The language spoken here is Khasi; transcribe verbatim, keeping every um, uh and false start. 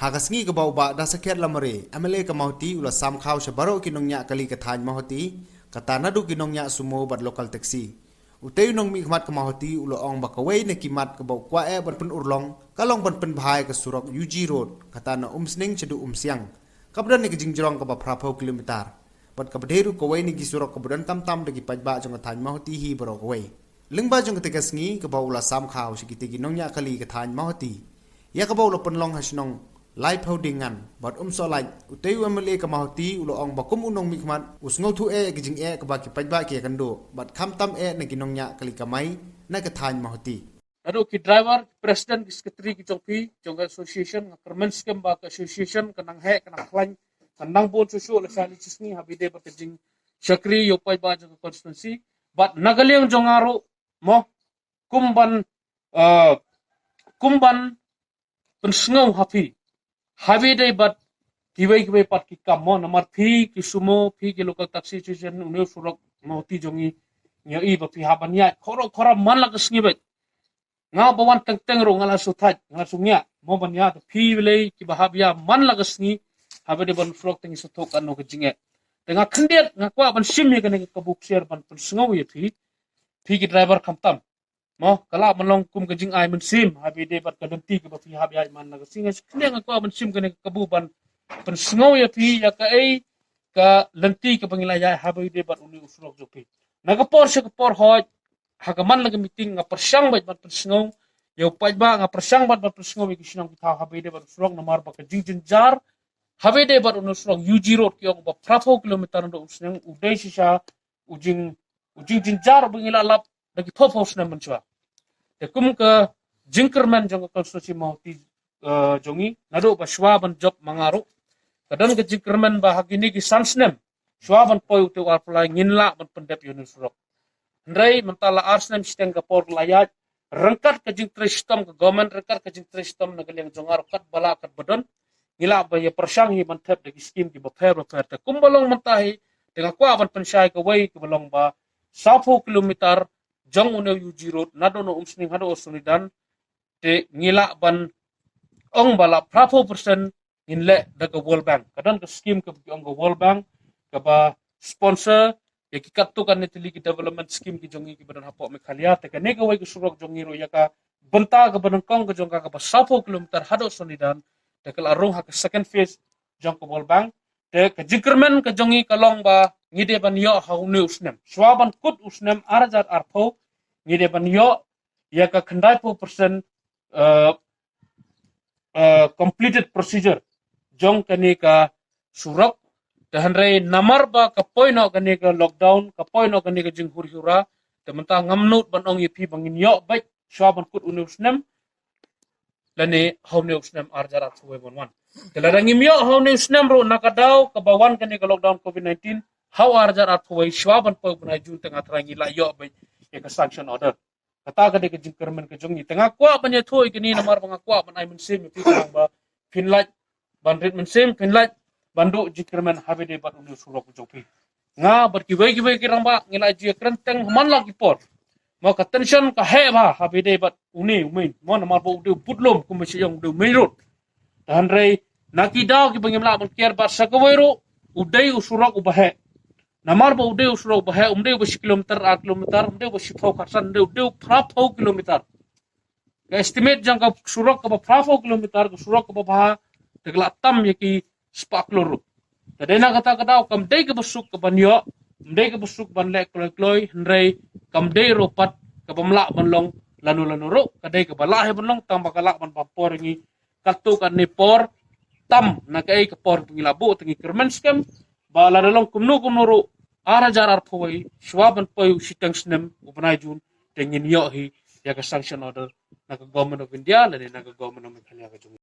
Ha ka sngi kaba u Bah Dasakhiat Lamare, M L A ka Mawhati, u la sam khaw sha baroh ki nongñiah kali ka thaiñ Mawhati, kata naduh ki nongñiah sumo bad local taxi. Utei u nongmihkhmat ka Mawhati u la ong ba kawei na ki mat kaba u kwah eh ban pynurlong ka long ban pynbha ïa ka surok U G Road, kata na Umsning shaduh Umsiang, kaba don ïa ka jingjrong kaba phra phew kilometer, bad kaba dei ruh kawei na ki surok kaba donkam tam da ki paidbah jong ka thaiñ Mawhati hi baroh kawei. Lyngba jong kata ka sngi kaba u la sam khaw sha kitei ki nongñiah kali ka thaiñ Mawhati, ïa kaba u la pynlong ha shnong Laiphew Diengan bad Umsohlait, utei u M L A ka Mawhati u la ong ba kum u nongmihkhmat u sngewthuh eh ïa ka jingeh kaba ki paidbah ki ïakynduh bad khamtam eh na ki nongñiah kali kamai na ka thaiñ Mawhati. Naduh ki driver, ki president, ki secretary ki jong phi jong ka association, nga kyrmen skhem ba ka association kan nang heh, kan nang khlaiñ, kan nang bun shuh shuh lashai lashisngi haba ïadei bad ka jingshakri ïa u paidbah jong ka constituency. Bad na ka liang jong nga ruh, mo, kum ban, uh, kum ban pynsngew ha phi, haba ïadei bad kiwei kiwei pat ki kam, mo, namar phi ki sumo, phi ki local taxi association, une u surok Mawhati jong ngi, ngi ïohi ba phi hap ban ïaid khoro khoro man la ka sngi beit. Nga ba wan teng teng ruh nga la shu thait, nga la shu ngiah, mo, ban ïa, te phi balei kiba hap ïa man la ka sngi, haba ïadei bad u surok te ngi sngewthuh katno ka jingeh. Te nga khyndiat, nga kwah ban shim ïa kane ka kabu ksiar ban pynsngew ïa phi, phi ki driver khamtam. Mo, ka lah ban long kum ka jingai mynsiem haba ïadei bad ka lynti kaba phi hap ïaid man la ka sngi. Nga khyndiat, nga kwah ban shim kane ka kabu ban pynsngew ïa phi ïa kaei ka lynti kaba ngi la ïaid haba ïadei bad une u surok jong phi. Na ka por sha ka por, hooid, ha ka man la ka meeting nga pyrshang beit ban pynsngew ïa u paidbah, nga pyrshang beit ban pynsngew ïa ki shnong ki thaw haba ïadei bad u surok, namar ba ka jingjynjar haba ïadei bad une u surok U G Road ki ong ba phra phew kilometer naduh Umsning, u dei shisha u jing, u jingjynjar ba ngi la lap da ki phew phew snem mynshuwa. Te kum ka jingkyrmen jong ka constituency Mawhati, eh, jong ngi, naduh ba shuwa ban jop ma nga ruh, ka don ka jingkyrmen ba ha kine ki san snem shuwa ban poi utei u arphew lai ngin lah ban pyndep ïa une u surok. Hynrei mynta la ar snem shiteng ka por la ïaid, ryngkat ka jingtrei shitom ka government, ryngkat ka jingtrei shitom na ka liang jong nga ruh, katba lah katba don, ngi lah ban ïa pyrshang hi ban thep da ki skim kiba pher ba pher. Te kumba long mynta hi, te nga kwah ban pynshai kawei kaba long ba saw phew kilometer jong une u U G Road naduh na Umsning haduh Sonidan, te ngi lah ban ong ba la phra phew percent ngin leh da ka World Bank. Ka don ka skim kaba ki ong ka World Bank kaba sponsor ïa ki katto katne tylli ki development skim ki jong ngi kiba don hapoh Meghalaya. Te kane kawei ka surok jong ngi ruh, ïa ka bynta kaba nyngkong ka jong ka kaba saw phew kilometer haduh Sonidan, te ka la rung ha ka second phase jong ka World Bank. Te ka jingkyrmen ka jong ngi ka long ba ngi dei ban ïoh ha une u snem, shuwa ban kut u snem ar hajar arphew, ngi dei ban ïoh ïa ka khyndai phew percent, eh, eh, completed procedure jong kane ka surok. Te hynrei namar ba ka poi noh kane ka lockdown, ka poi noh kane ka jinghuri hura, te mynta ngam nud ban ong ïa phi ba ngin ïoh beit shuwa ban kut une u snem, lane ha une u snem ar hajar arphew wei ban wan. Te lada ngim ïoh ha une u snem ruh, na ka daw kaba wan kane ka lockdown covid nineteen, ha u ar hajar arphew wei shuwa ban poi u bnai June, te nga trai ngi lah ïoh beit ïa ka sanction order. Kata ka dei ka jingkyrmen ka jong ngi. Te nga kwah ban ïathuh ïa kine namar ba nga kwah ban ai mynsiem ïa phi, khnang ba phin lait ban rit mynsiem, phin lait ban duh jingkyrmen haba ïadei bad une u surok u jong phi. Nga bad kiwei kiwei ki rangbah ngi la ju ïakren teng man la ki por. Mo, ka tension ka heh bha haba ïadei bad une u main, mo, namar ba u dei u budlum, kumba shu ong u dei u main road. Te hynrei na ki daw kiba ngim lah ban kiar bad sa kawei ruh, u dei u surok uba heh. Namar ba u dei u surok uba heh, um dei uba shi kilometer, ar kilometer, um dei uba shiphew khatsan, um dei, u dei u phra phew kilometer. Ka estimate jong ka surok kaba phra phew kilometer, ka surok kaba bha, te ka la tam ïa ki spah klur ruh. Te dei na kata ka daw kam dei kaba suk kaban ïoh, kam dei kaba suk ban leh kloi kloi, hynrei kam dei ruh pat kaba ym lah ban long lano lano ruh, ka dei kaba lah hi ban long, tang ba ka lah ban bam por ïa ngi katto katne por tam na kaei ka por ba ngi la buh. Te ngi kyrmen skhem ba lada long kumno kumno ruh, ar hajar arphew wei shuwa ban poi u shiteng snem u bnai June, te ngin ïoh hi ïa ka sanction order na ka Government of India lane na ka Government of Meghalaya ka jong ngi.